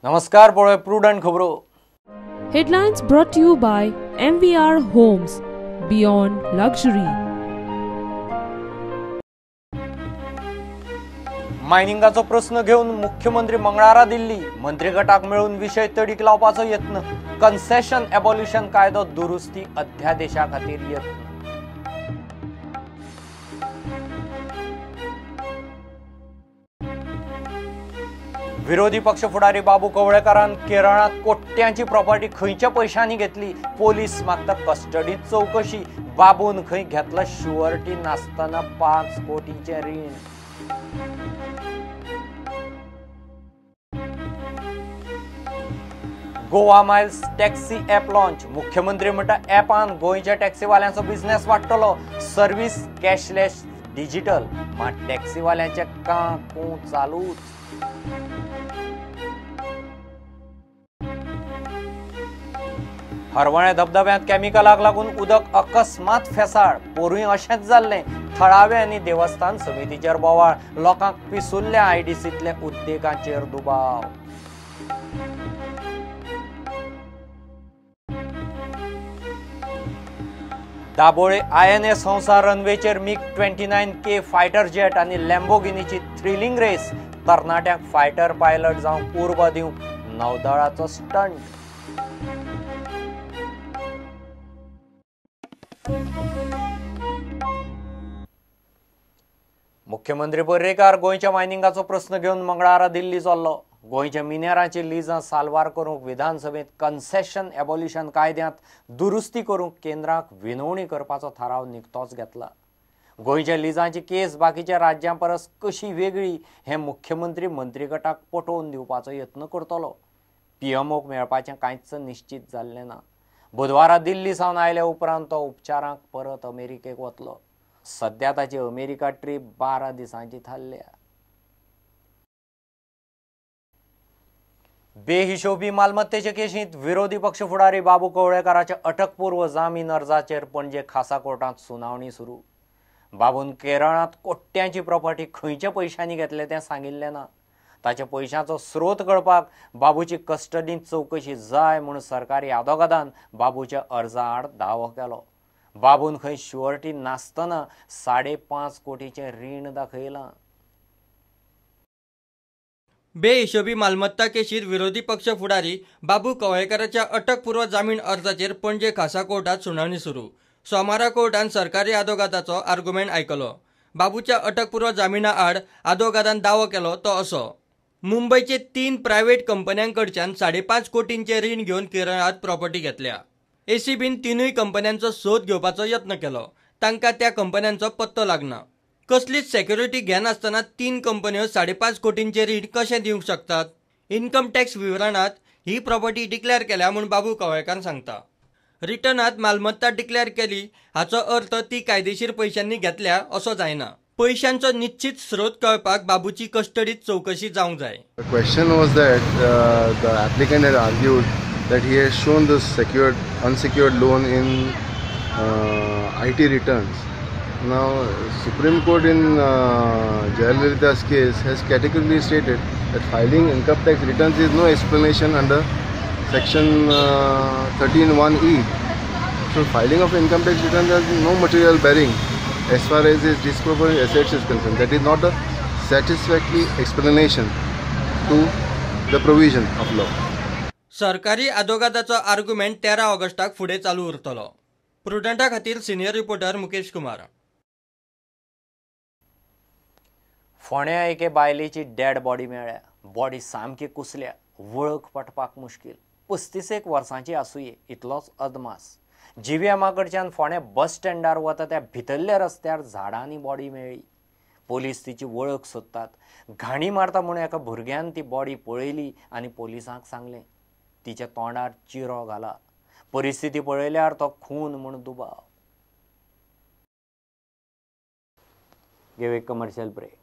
नमस्कार, पळय प्रुडंट खबरो. Headlines brought to you by MVR Homes, Beyond Luxury. मायनिंगाचो प्रश्न घेवन मुख्यमंत्री मंगळारा दिल्ली, मंत्रीगटाक मेळून विशय तडीक लावपाचो यत्न. कन्सेशन एबॉल्युशन कायदो दुरुस्ती अध्यादेशा खातीर यत्न. विरोधी पक्ष फुडारी बाबू कवळेकारान केरळांत कोट्यांची प्रॉपर्टी खंयच्या पयशांनी घेतली, पोलीस मागता कस्टडीत चवकशी. बाबून खंय घेतला शुअरिटी नासतना 5 कोटीचें रीण. Goa Miles taxi app launch. मुख्यमंत्री म्हणटा ॲपान गोंयच्या टॅक्सीवाल्यांचो बिझनेस वाडटलो. सर्वीस कॅशलेस डिजिटल, मात टॅक्सीवाल्यांचे कां कूं चालूच. हरवळ्या धबधब्यांत केमिकलाक लागून उदक अकस्मात फेसाळ. पोरूय अशेंच जाल्लें. थळावे आनी देवस्थान समितीचेर बोवाळ. लोकांक पिसुल्ल्या आयडीसींतल्या उद्देगांचेर दुबाव. Dabolim INS Hansa रनवेचेर MiG-29K fighter jet आनी लॅम्बोगिनीची थ्रिलिंग रेस. तरणाट्यांक फायटर पायलट जावंक उर्बा दिवंक नौदळाचो स्टंट. मुख्यमंत्री पर्रीकार गोंयच्या मायनिंगाचो प्रश्न घेवन मंगळारा दिल्ली चल्लो. गोंयच्या मिनेरांची लिजां साल्वार करूंक विधानसभेंत कन्सेशन एबॉल्युशन कायद्यांत दुरुस्ती करूंक केंद्राक विनवणी करपाचो थाराव निकतोच घेतला. गोंयच्या लिजांची केस बाकीच्या राज्यां परस कशी वेगळी हें मुख्यमंत्री मंत्रीगटाक पटोवन दिवपाचो यत्न करतलो. पीएमओक मेळपाचें कांयच निश्चीत जाल्लें ना. बुधवारा दिल्ली सावन आयल्या उपरांत तो उपचारांक परत अमेरिकेक वतलो. सद्या ताची अमेरिका ट्रीप 12 दिसांची थारल्या. बेहिशोबी मालमत्तेचे केशींत विरोधी पक्ष फुडारी बाबू कवळेकाराच्या अटकपूर्व जामीन अर्जाचेर पणजे खासा कोर्टांत सुनावणी सुरू. बाबून केरळांत कोट्यांची प्रॉपर्टी खंयच्या पयशांनी घेतले तें सांगिल्लें ना. ताच्या पयशांचो स्रोत कळपाक बाबूची कस्टडींत चवकशी जाय म्हूण सरकारी आदोगादान बाबूच्या अर्जा आड दावो केलो. बाबून खंय शुअरिटी नासतना 5.5 कोटीचें रीण दाखयलां. बेहिशोबी मालमत्ता केशीत विरोधी पक्ष फुडारी बाबू कवळेकाराच्या अटकपूर्व जामीन अर्जाचेर पणजे खासा कोर्टात सुनावणी सुरू. सोमारा कोर्टान सरकारी आदोगादाचो आर्ग्युमेंट आयकलो. बाबूच्या अटकपूर्व जामिना आड आदोगादान दावो केलो तो असो: मुंबयचे 3 प्रायव्हेट कंपन्यांकडच्यान 5.5 कोटींचे रीण घेवन केरळांत प्रॉपर्टी घेतल्या. एसीबीन 3 कंपन्यांचो सोद घेवपाचो यत्न केलो. तांकां त्या कंपन्यांचो पत्तो लागना. कसलीच सेक्युरिटी घेनासतना 3 कंपन्यो 5.5 कोटींचे रीण कशें दिवंक शकतात? इन्कम टॅक्स विवरणांत ही प्रॉपर्टी डिक्लेअर केल्या म्हूण बाबू कवळेकार सांगता. रिटर्नांत मालमत्ता डिक्लेअर केली हाचो अर्थ ती कायदेशीर पयशांनी घेतल्या असो जायना. पयशांचो निश्चित स्रोत कळपाक बाबूची कस्टडीत चवकशी जावंक जाय. The question was that the applicant had argued that he has shown the secured unsecured loan in IT returns. Now, Supreme Court in Jayalalitha's case has categorically stated that filing income tax returns is no explanation under section 13(1)(e). So, filing of income tax returns has no material bearing as far as his disproportionate assets is concerned. That is not a satisfactory explanation to the provision of law. सरकारी आदोगादाचो argument 13 ऑगस्टाक फुडें चालू उरतलो. प्रुडंटा खातीर senior reporter Mukesh Kumar. फोंड्या एके बायलेची dead body मेळ्ळ्या. बॉडी सामकी कुसल्या, वळख पटपाक मुश्कील. 35 वर्सांची आसुये इतलोच अदमास. जीव्हीएमा कडच्यान फोंड्या बस स्टँडार वता त्या भितरल्या रस्त्यार झाडांनी बॉडी मेळ्ळी. पोलीस तिची वळख सोदतात. घाणी मारता म्हूण एका भुरग्यान ती बॉडी पळयली आनी पोलिसांक सांगलें. तिच्या तोंडार चिरो घाला. परिस्थिती पळयल्यार तो खून म्हूण दुबाव. घेव एक कमर्शियल ब्रेक.